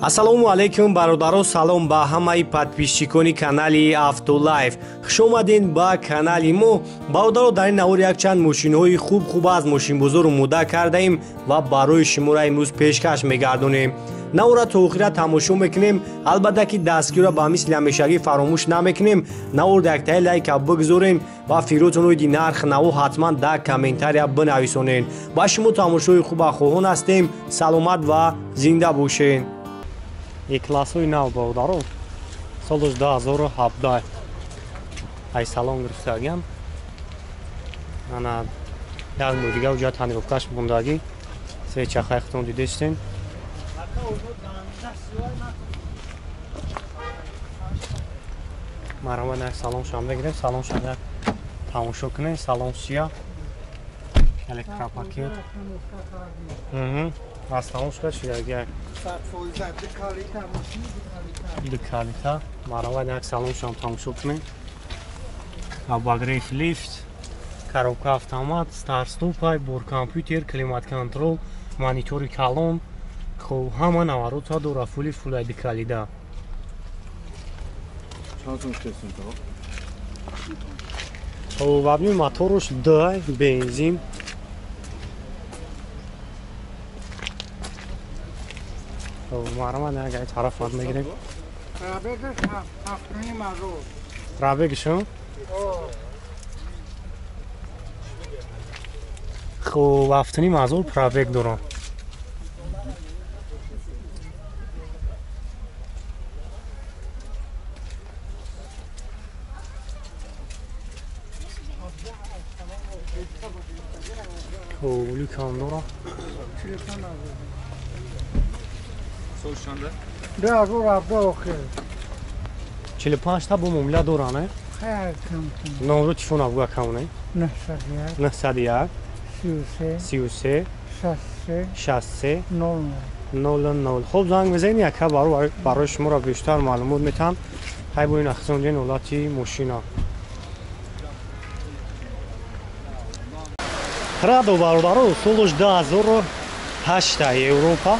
Ассалому алайкум бародаро, салом ба ҳамаи подписчикони канали Автолайф. Хуш омадед ба канали мо. Бародаро, дар ин навор якчанд мошинҳои хуб-хуб аз мошинбозор омода кардаем ва барои шуморо имрӯз пешкаш мегардонем. Навора то охира тамошо мекунем. Албатта ки дастгирро ба мисли ҳамешагӣ фаромӯш намекунем. Навор яктаи лайка бигзорем ва фикротонро нарх наво ҳатман дар комментария бинависонед. Ба шумо тамошои хуба хоҳон ҳастем. Саломат ва зинда бошед. Классҳои нав бародаро, соли 2017 ай салон гирифтагиам. Ана як моҳ дига уҷа тонировкаш мондагӣ. Се чахаи худтон дидестем. Марҳамат, як салоншам бигирем, салоншам як тамошо кунем. Салон сия, электропакет. Аз салоншка шидаги ду калита. Марҳамат, як салоншам тамошо кунем. Обогрев лифт, коробка автомат, старт-стопай, бор компютер, климат-контрол, монитори калон. Хоб, ҳама наварота дора, фули фулай ду калида. Хоб, объёми моторуш 2 бензин. Марҳамат, як тараф мад мегирем. Пробегшон? Хоб, 7,5 пробег дорам. Хоб, люкам дорам. Сол чанда? 2017 охир. 45 та бо муомила дора, не? Хайр, кам. Номро телефон абгӯ акамоне? 901 901 33 33 63 63 00 00. Хоб, занг мезанед, яка барои шуморо бештар маълумот метаҳам. Хай бо ин ахсонҷен ҳолати мошина. Прадо бародаро, солш 2008 Европа.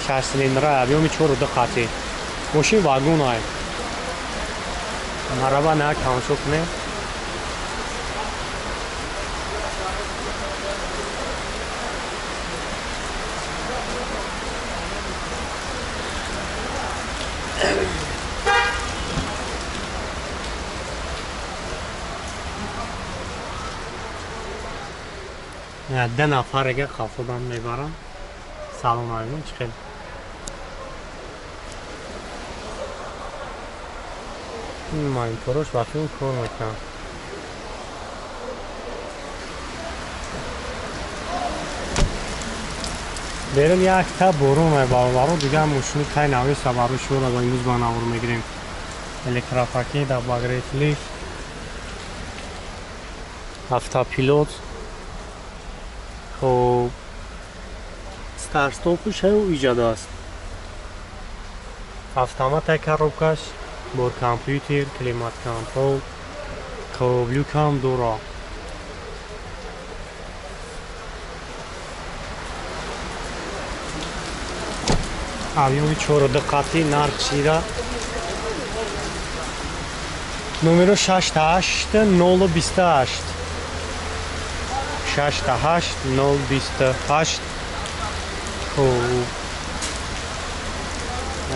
6 цилиндра, объёми 4,2 қатӣ. Мошин вагонай. Мараба на тамошо кунем. Ду нафарега қафодан мебарам. Салом алейкум, чӣ хел? Монитораш ба филм кор мекунам. Берем якта борон бародаро, дигар мошини тай навеса барои шуморо ба имрӯз ба навор мегирем. Электропакет, обогрев лифт, автопилот. Хоб, старт-стопш ҳаю иҷод аст. Автомата коробкаш, бор компютер, климат-контрол, хоб, люкам дора. Объёми 4,2 қатӣ, нарх шида. Номеро 68 028. 68 028. Хоб,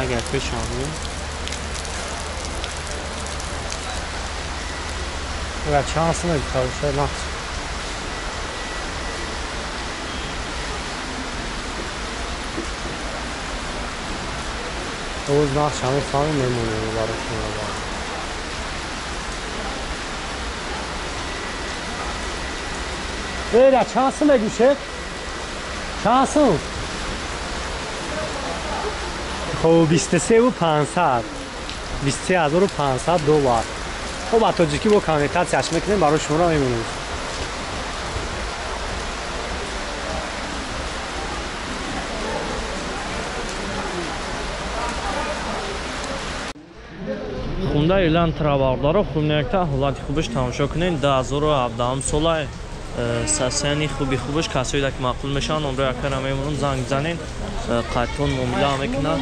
агар пешам биём. Агар чанд сум мегӯфта нақс. Оз нақш ҳамин фаҳми мемонем барои шумо. Эра, чанд сум мегӯшед? Чанд сум? Хоб, 23,500. 23,500 доллар. Хоб, ба тоҷикӣ бо конвертатсияш мекунем, барои шуморо мемонем. Хундай Элантра бародаро, хуб якта ҳолати хубаш тамошо кунед. 2017 сола Состояние хуби хубаш касоида ки маъқул мешаванд, номрои акара мемонам, занг занен, қайтон муомила мекунад.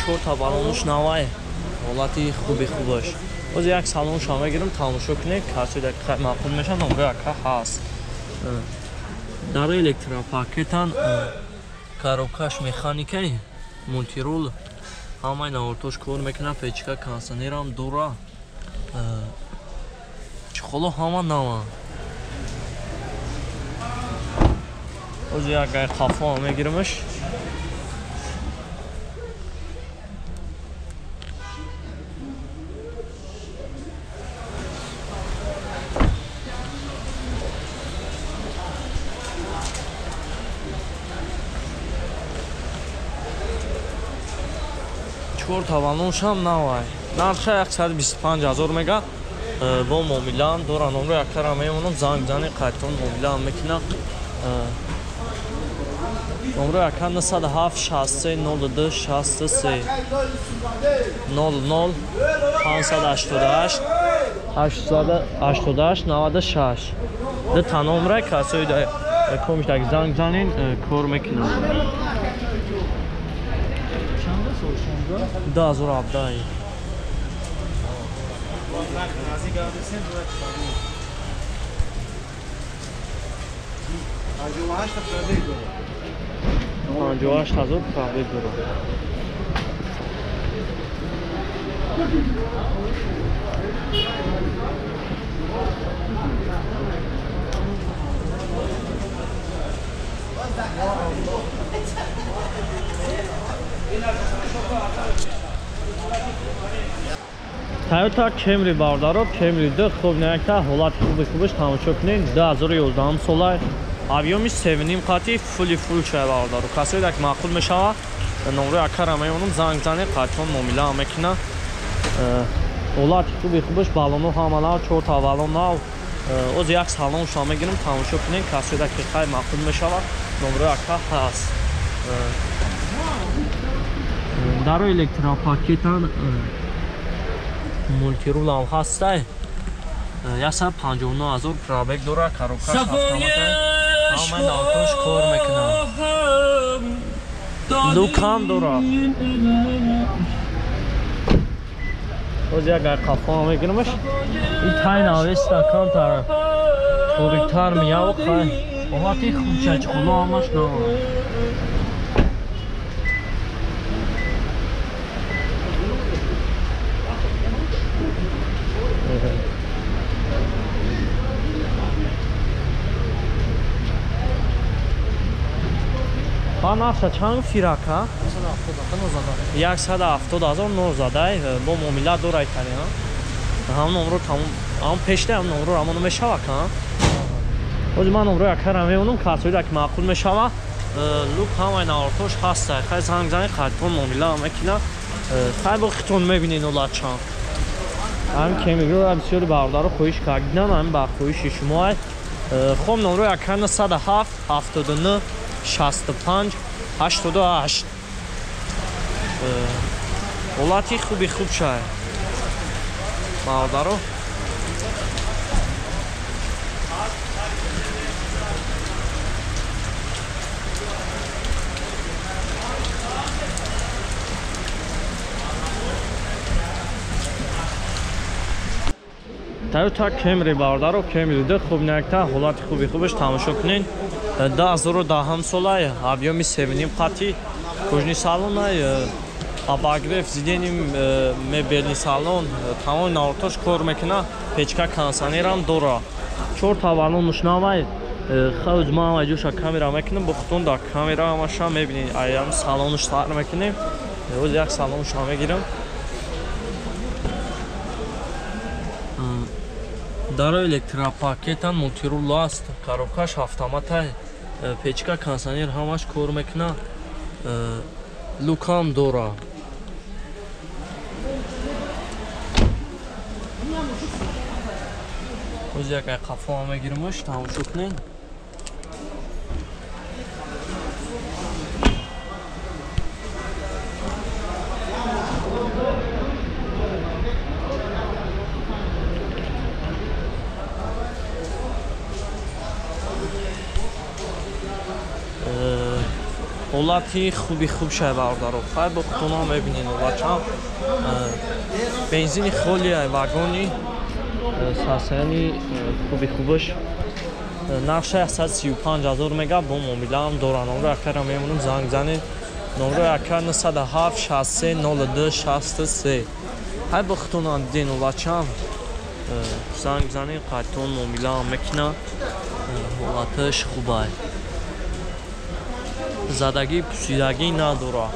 Чорта балонуш навай, ҳолати хуби хубаш. Оз як салонша мегирам, тамошо кунед, касоида ки маъқул мешаванд, номрои ака ҳаст. Дар электропакетан коробкаш механикай, мультирул, ҳамаи навортош кор мекунад, печка, кондиционерам дора. Чехоло ҳама нава. Оз як гай қафо мегиримаш. Чор тавалоншам навай. Нарха 125 ҳазор мега. Бо муомилаам дора, номро якара мемонам, занг зани, қайтон муомилаам мекунам. Номро яка 907 63 02 63 00 588 888 96. Ду та номра касои комиштак занг занин кор мекунам. 2017. Панҷоҳу ҳашт ҳазор пробег дорад. Toyota Camry бародаро, Camry 2 хуб наякта, ҳолати хуби хубаш тамошо кунед. 2011 сола, объёми 7.5 қати, фули фул шай бародаро. Касоида ки маъқул мешава, номрои акара мемонам, занг занед, қайтон муомила мекуна. Ҳолати хуби хубаш, балоно ҳама нав, чорта балон нав. Оз як салон шума мегирам, тамошо кунед. Касоида ки хай маъқул мешава, номрои ака ҳаст. Даро электропакетан мультирулам ҳастай. 159 ҳазор пробег дора, коробкаш автомата, ҳамаи навтош кор мекунад. Лукам дора. Оз як гай қафо мегирамаш. Ин тай навеста камтар ториктар мияв, хай. Ҳолати хубчач хуло ҳамаш нава. Нарха чанд фирака? 170 ҳазор нозадай, бо муомила дорай тари, ҳам номро тамом, ҳам пешда ҳам номро рамоно мешава ка? Оз ман номро якара мемонам, касоида ки маъқул мешава, лук ҳамаи навортош ҳастай. Хай занг зани, қайтон муомила мекуна. Хай бо хитон мебинед олат чанд. Ҳам Camry-ро бисёри бародаро хоҳиш кардинам, ҳам ба хоҳиши шумо. Хом номро якара 907 79 65 88. Ҳолати хуби хуб шай бародаро. Toyota Camry бародаро, Camry 2 хуб наякта, ҳолати хуби хубаш тамошо кунед. 2010 сола, объёми 7.5 қати, кожаный салон, обогрев сидений, мебельный салон, тамоми навортош кор мекуна, печка, кондиционерам дора. Чорта балонуш навай, хауз ман ҷоша камера мекунам, бо худтон дар камера ҳамаша мебинед. Аям салонуш сар мекунем. Оз як салонуша мегирам. Даро электропакетан мультирул аст, коробкаш автоматай, печка, кондиционер ҳамаш кор мекуна, лукам дора. Оз як ай қафо мегиримаш, тамошо кунед. Ҳолати хуби хуб шай бародаро. Хай бо хутуна мебинед ҳолатчам. Бензини холия вагони сасаяни хуби хубаш. Нархша 135 000 мега бо муомилаам дора. Номро акара мемонам, занг занед. Номро ака 907 63 02 63. Хай бо хутуна диден ҳолатчам. Занг занед, қайтон муомилаам мекунад. Ҳолаташ хубай. Задагӣ пусидагӣ надора.